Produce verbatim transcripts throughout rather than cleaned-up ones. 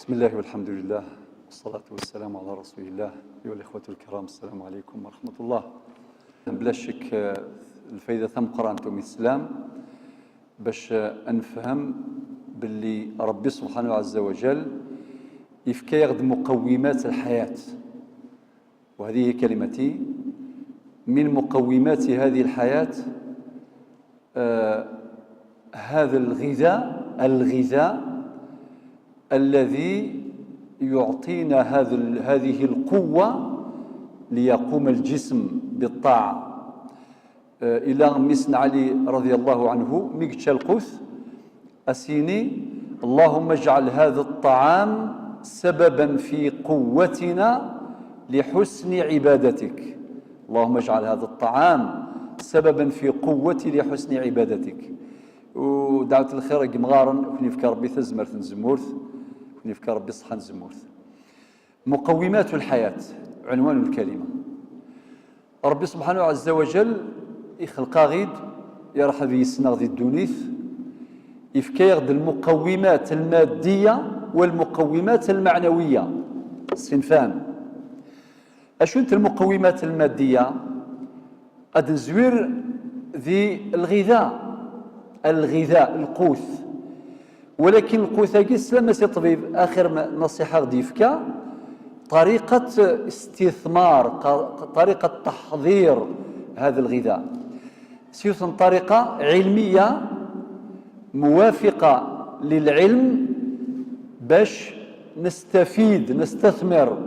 بسم الله والحمد لله، والصلاة والسلام على رسول الله. أيها الإخوة الكرام، السلام عليكم ورحمة الله. بلا شك، آه، الفايدة تمقران تومي السلام باش، آه، نفهم باللي ربي سبحانه عز وجل يفكي يغد مقومات الحياة، وهذه هي كلمتي. من مقومات هذه الحياة، آه، هذا الغذاء، الغذاء الذي يعطينا هذا ال-، هذه القوة ليقوم الجسم بالطاعة. آه، إلى ميسن علي رضي الله عنه، ميقتشا القوت، أسيني: اللهم اجعل هذا الطعام سببا في قوتنا لحسن عبادتك. اللهم اجعل هذا الطعام سببا في قوتي لحسن عبادتك. ودعوة الخير يمغارن، كن يفكى ربي تزمرت نزمورت، كن يفكى ربي الصحة نزمورت. مقومات الحياة، عنوان الكلمة. ربي سبحانه عز وجل يخلق غيد، يرحب يسنا غدي الدونيث، يفكي يغد المقومات المادية والمقومات المعنوية. صنفان. أشنت المقومات المادية؟ أدنزوير ذي الغذاء، الغذاء، القوت. ولكن القوت هاكي سلام سي طبيب، آخر ما-، نصيحة غدي يفكا، طريقة استثمار، ق-، طريقة تحضير هذا الغذاء. سيوثن طريقة علمية موافقة للعلم باش نستفيد، نستثمر.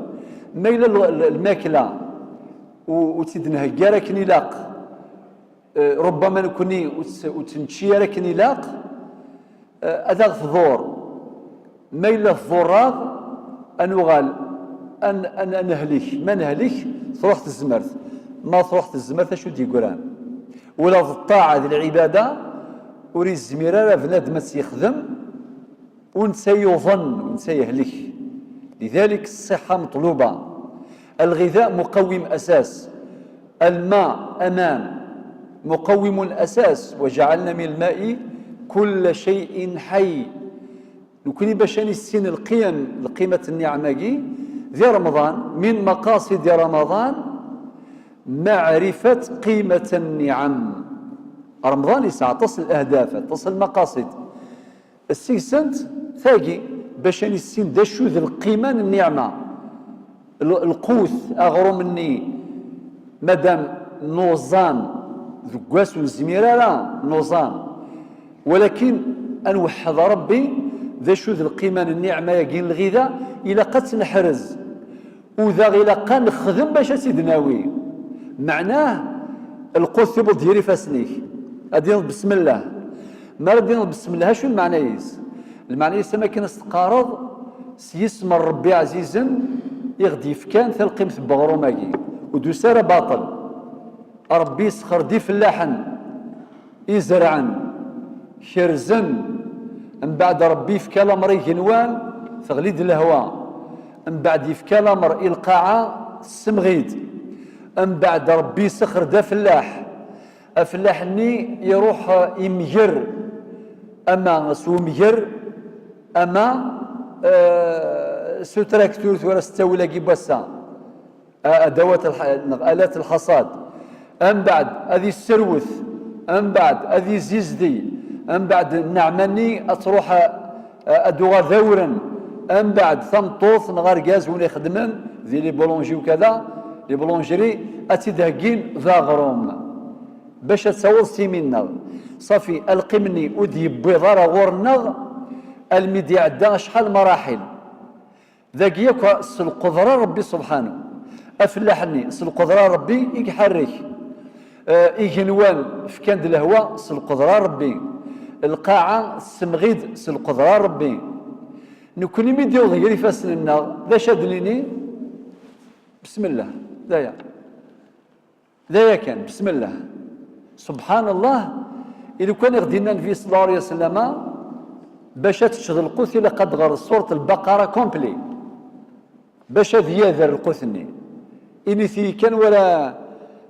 ما إلا ال-، ال-، الماكلة و-، وتدنهجر كنيلاق، آه، ربما نكوني وت-، وتنشي كنيلاق، آه، هذا ثضور. ما إلا ثضوراغ، أنوغال، أن، أن، أن نهلك، ما نهلك، تروح تزمرت. ما تروح تزمرت، أشو دي قران؟ ولا الطاعة، ذي العبادة، وري الزميرة، لا بنادم يخدم، ونسى يظن، ونسى يهلك. لذلك الصحة مطلوبة. الغذاء مقوم أساس، الماء أمان، مقوم أساس، وجعلنا من الماء كل شيء حي. نكوني باش نسين القيم، القيمة النعمة ذي رمضان، من مقاصد رمضان معرفة قيمة النعم. رمضان يسعى تصل الأهداف، تصل المقاصد. السيسنت ثاقي باش نسين دا شو ذي القيمة النعمة. ال-، القوت أغروم الني مادام نوزان ذقواس ونزمير لا نوزان. ولكن أنوحد ربي ذا شو ذي القيمة النعمة يقين الغذاء إلى قد نحرز. وذا غير قا نخدم باش أسيد ناوي. معناه القوت يبض يري فاسنيك. أدين بسم الله. ما ردين بسم الله، شو المعنى يس؟ المعنى يس ما كان استقارض سيسم ربي عزيزا يغدي فكان ثلقيم ثبغروماكي. ودوسارة باطل. ربي يسخر دي فلاحا يزرعن، كرزن، من بعد ربي يفكى الأمر يجنوان، تغليد الهوى، من بعد يفكى الأمر القاعة السمغيد، من بعد ربي يسخر دا فلاح، أفلاح ني يروح يمجر، أما سو مجر، أما، آه، سو تراكتور ثورة ستة ولا كي بوسا. أدوات الح-، آلات الحصاد. أم بعد أذي السروث، أم بعد أذي زيزدي، أم بعد النعماني أتروح، آه، أدوغا ذورن، أم بعد ثمطوث نغار جاز ونخدمن ذي لي بولونجي وكذا، لي بولونجري أتدهجين ذا غروم. باش أتصور سيمينا صافي القمني ودي بيضارة غورنغ الميدي عدا شحال مراحل. ذاك ياك سلقدرة ربي سبحانه. أفلاحني سلقدرة ربي يحرك. آه، إيجنوان فكان د الهواء سلقدرة ربي. القاعة السمغيد سلقدرة ربي. نكوني ميديو غير فاسننا ذا شادنيني. بسم الله. ذا يا. ذايا كان، بسم الله. سبحان الله. إلو كان يغدينا النبي صلى الله عليه وسلم باش تشد القوت إلا قد غير سورة البقرة كومبلي. باش هذا يذر القوت الني. إني ثي كان ولا،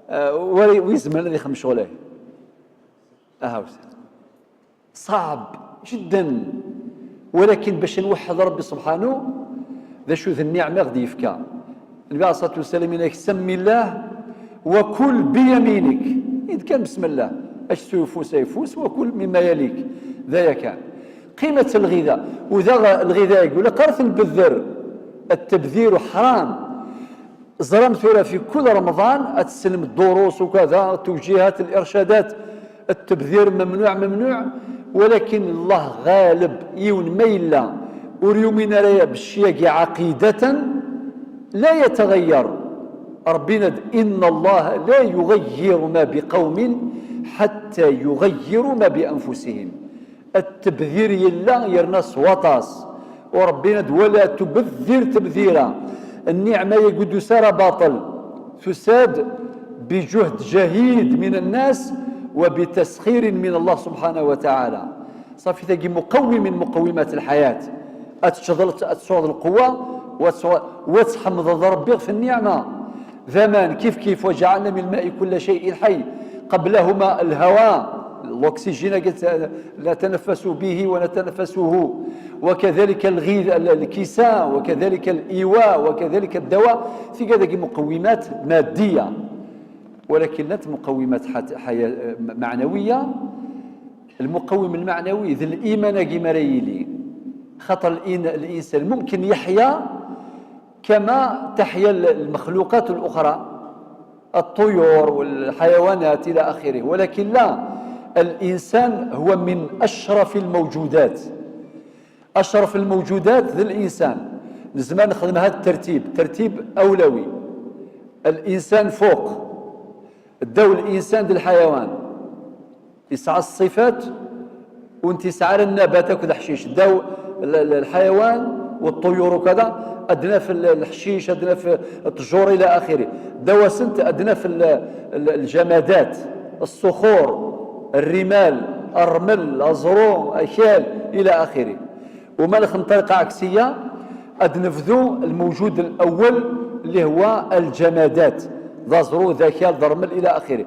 آه، ولا ويزمن الذي خمس شغلاه. أهاوس. صعب جدا. ولكن باش نوحد ربي سبحانه، D acu d nniɛma i ɣ-d-yefka? Nnbi ɛalayhi ṣṣalatu wassalam yenna-k: "Sammi llah wa kul bi yaminik." Id kan, bismillah. Acu s uyeffus ayeffus, wa kul mimma yalik. D aya kan. Qimat lɣida. U daɣ lɣida-agi, ur ilaq ara ad t-nbedder. Ttebdir ḥram. Ẓram tura fi kul Remḍan ad teslem ddurus ukada, tewjihat, lircadat, ttebdir memnuɛ, memnuɛ, walakin Allah ɣaleb, yiwen ma yella ur yumin ara becc-agi ɛaqidatan, la yetɣayyar. Ṛebbi yenna-d: "Inna Allah la yuɣayyiru ma biqawmin ḥatta yuɣayyiru ma bi anfusihim." Ttebdir yella yerna s waṭas. U Ṛebbi yenna-d: "Wala tubeddir tebdira." Nniɛma-agi ur d-tusi ara baṭel. Tusa-d biǧuhd jahid min nnas wa bitasxirin min Allah subḥanahu wa taɛala. Ṣafi, tagi muqawwim min muqawwimat lḥayat. Ad teččeḍ, ad tesɛuḍ lqewwa, wa ad tesɛuḍ, wa ad tḥemdeḍ Ṛebbi ɣef nniɛma. D aman, kif kif, وجعلنا من الماء كل شيء حي، قبلهما الهواء، l'oxygène, نتنفس به ونتنفسه، وكذلك الغذاء، الكساء، وكذلك الإيواء، وكذلك الدواء. Tigad-agi muqawwimat maddiya, walakin llant muqawwimat ḥat-, ḥaya-, maɛnawiya. Lmuqawwim lmaɛnawi d liman-agi mi ara yili. Xaṭer lin-, linsan mumkin yeḥya كما تحيا المخلوقات الأخرى، الطيور والحيوانات إلى آخره، ولكن لا، الإنسان هو من أشرف الموجودات. أشرف الموجودات ذا الإنسان. Nezmer nexdem هذا الترتيب، ترتيب أولوي. الإنسان فوق، داو الإنسان ذا الحيوان. Yesɛa ṣṣifat ur nesɛi ara nnabat akked leḥcic. Ddaw l-, l-, lḥayawan, wa ṭṭuyur ukada, ad naf l-, leḥcic, ad naf ṭṭjur ila axiri. Ddaw-asent ad naf l-, l-, ljamadat, ṣṣuxur, rrimal, rrmel, aẓru, akal, ila axiri. وما نخدم طريقة عكسية، ad nebdu الموجود الأول اللي هو الجمادات، d aẓru, d akal, d rrmel ila axiri.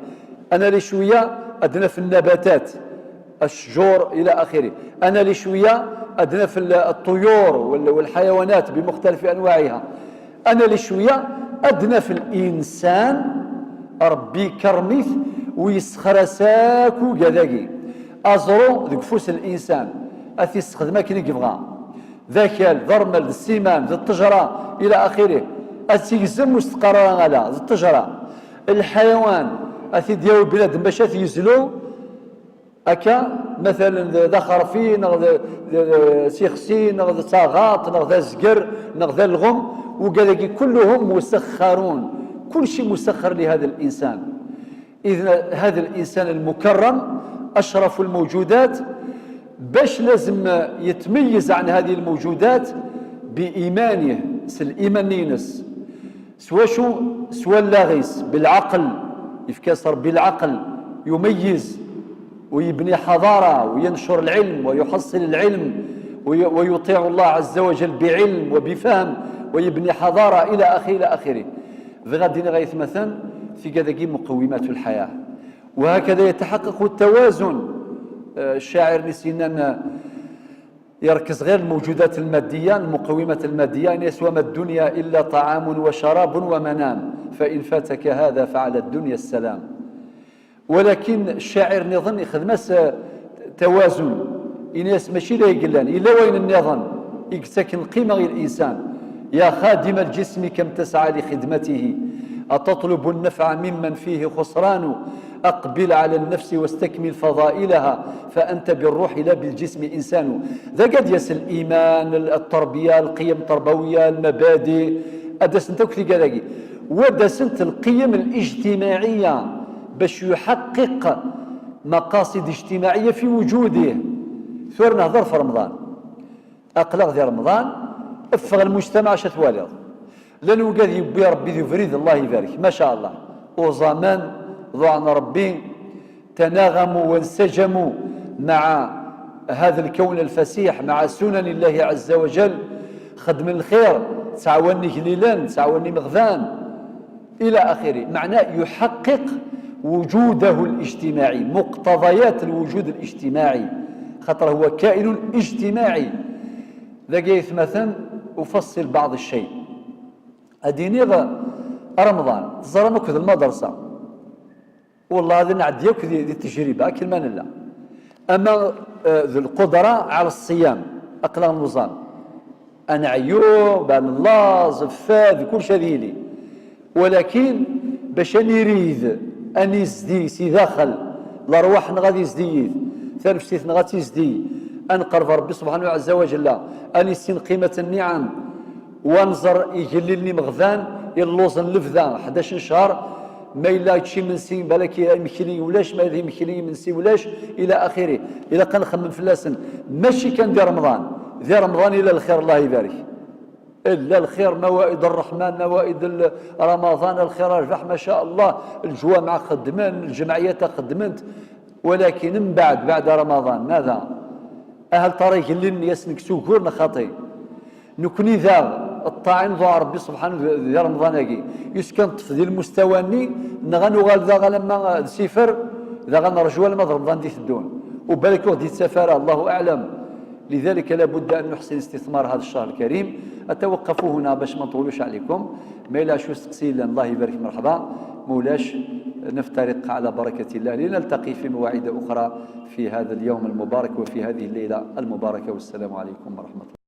أنا لي شوية ad naf النباتات، الشجور إلى آخره. أنا لي شوية ad naf الطيور وال-، والحيوانات بمختلف أنواعها. أنا لي شوية ad naf الإنسان، Ṛebbi ikerrem-it u yessexr-as akk ugad-agi. Aẓru deg ufus n الإنسان, ad t-yessexdem akken i yebɣa. D akal, d rrmel, d ssiman, d ṭṭejra, ila axiri. Ad tt-yegzem ur s-teqqar ara ala, d ṭṭejra. Lḥayawan, ad t-id-yawi bnadem bac ad t-yezlu. Akka, مثلا, d, d axerfi, neɣ d, d, d, s ixsi, neɣ d taɣaṭ, neɣ d azger, neɣ d alɣem, ugad-agi كلهم مسخرون. Kulci مسخر لهذا الإنسان. إذن هذا الإنسان المكرم أشرف الموجودات، باش لازم يتميز عن هذه الموجودات بإيمانه، s liman-ines. S wacu? S wallaɣ-is, بالعقل, yefka-as Ṛebbi lɛeql, يميز ويبني حضارة وينشر العلم ويحصل العلم وي-، ويطيع الله عز وجل بعلم وبفهم ويبني حضارة إلى آخره، إلى آخره. Bɣiɣ ad d-iniɣ ay atmaten, tigad-agi مقومات الحياة. وهكذا يتحقق التوازن. آه، الشاعر نسينا يركز غير الموجودات المادية، المقومات المادية، إن يسوى ما الدنيا إلا طعام وشراب ومنام، فإن فاتك هذا فعلى الدنيا السلام. ولكن الشاعر نظن يخدم توازن، إن يس ماشي لا يقلان إلا وين النظن يقتكن القيمة الإنسان. يا خادم الجسم كم تسعى لخدمته، أتطلب النفع ممن فيه خسران؟ أقبل على النفس واستكمل فضائلها، فأنت بالروح لا بالجسم إنسان. ذا قد يس الإيمان، التربية، القيم التربوية، المبادئ، أدسنت أكثر كذاكي. ودسنت القيم الاجتماعية باش يحقق مقاصد اجتماعية في وجوده. ثور نهضر في رمضان. Aql-aɣ di Remḍan, ffeɣ lmujtamaɛ acu twaliḍ. Llan wigad yewwi Ṛebbi di ubrid, Allah ibarek, ma sha Allah. Uẓaman, ḍuɛen Ṛebbi, تناغموا وانسجموا مع هذا الكون الفسيح، مع سنن الله عز وجل. Xedmen lxir, ttɛawanen igellilen, ttɛawanen imeɣban. إلى آخره. معناه يحقق وجوده الاجتماعي، مقتضيات الوجود الاجتماعي، خاطر هو كائن اجتماعي. Dagi ay atmaten, أفصل بعض الشيء. Ad iniɣ, Remḍan, teẓram, akked lmadrasa. Wallah, ad nɛeddi akk di, di tejriba, akken ma nella. Ama, eh, d lqudra ɛala ṣṣiyam, aql-aɣ nuẓam. Ad neɛyu, ad nellaẓ, fad, kullec ad yili. Walakin, bac ad nirid, ad nizdi si daxel, lerwaḥ-nneɣ ad izdiyit, tanefsit-nneɣ ad tizdi, ad nqerreb Rebbi subḥanahu ɛezza wa jella, ad nissin qqimat nniɛam, wa nẓer igellilen imeɣban, illuẓen lebda, ḥdac n ccher, ma yella yečč imensi, balak imekli ulac, ma d imekli imensi ulac, ila axiri. Ilaq ad nxemmem fell-asen. Mačči kan di Remḍan. Di Remḍan ila lxir, Allah ibarek. Ila lxir, mawaid Rreḥman, mawaid l-, Ramaḍan, lxir rrbeḥ, ma ca Allah, lǧumaɛ xeddmen, lǧemɛiyat xeddment. Walakin mbeɛd, beɛda Ramaḍan, mada? Ahal tara igellilen-nni asen-kkes ugur neɣ xaṭi? Nekni daɣ, ṭṭaɛin ḍuɛ Rebbi subḥanahu di Remḍan-agi, yuskan ṭṭef di lmustawa-nni, neɣ ad nuɣal daɣ alamma d sifer, daɣ ad nerju alamma d Remḍan d-iteddun. U balak ur ɣ-d-yettaf ara, Allahu aɛlam. لذلك لابد أن نحسن استثمار هذا الشهر الكريم. أتوقف هنا باش ما نطولش عليكم. ما إلا شو استقصي لنا، الله يبارك، مرحبا. مولاش، نفترق على بركة الله، لنلتقي في مواعيد أخرى في هذا اليوم المبارك وفي هذه الليلة المباركة. والسلام عليكم ورحمة الله.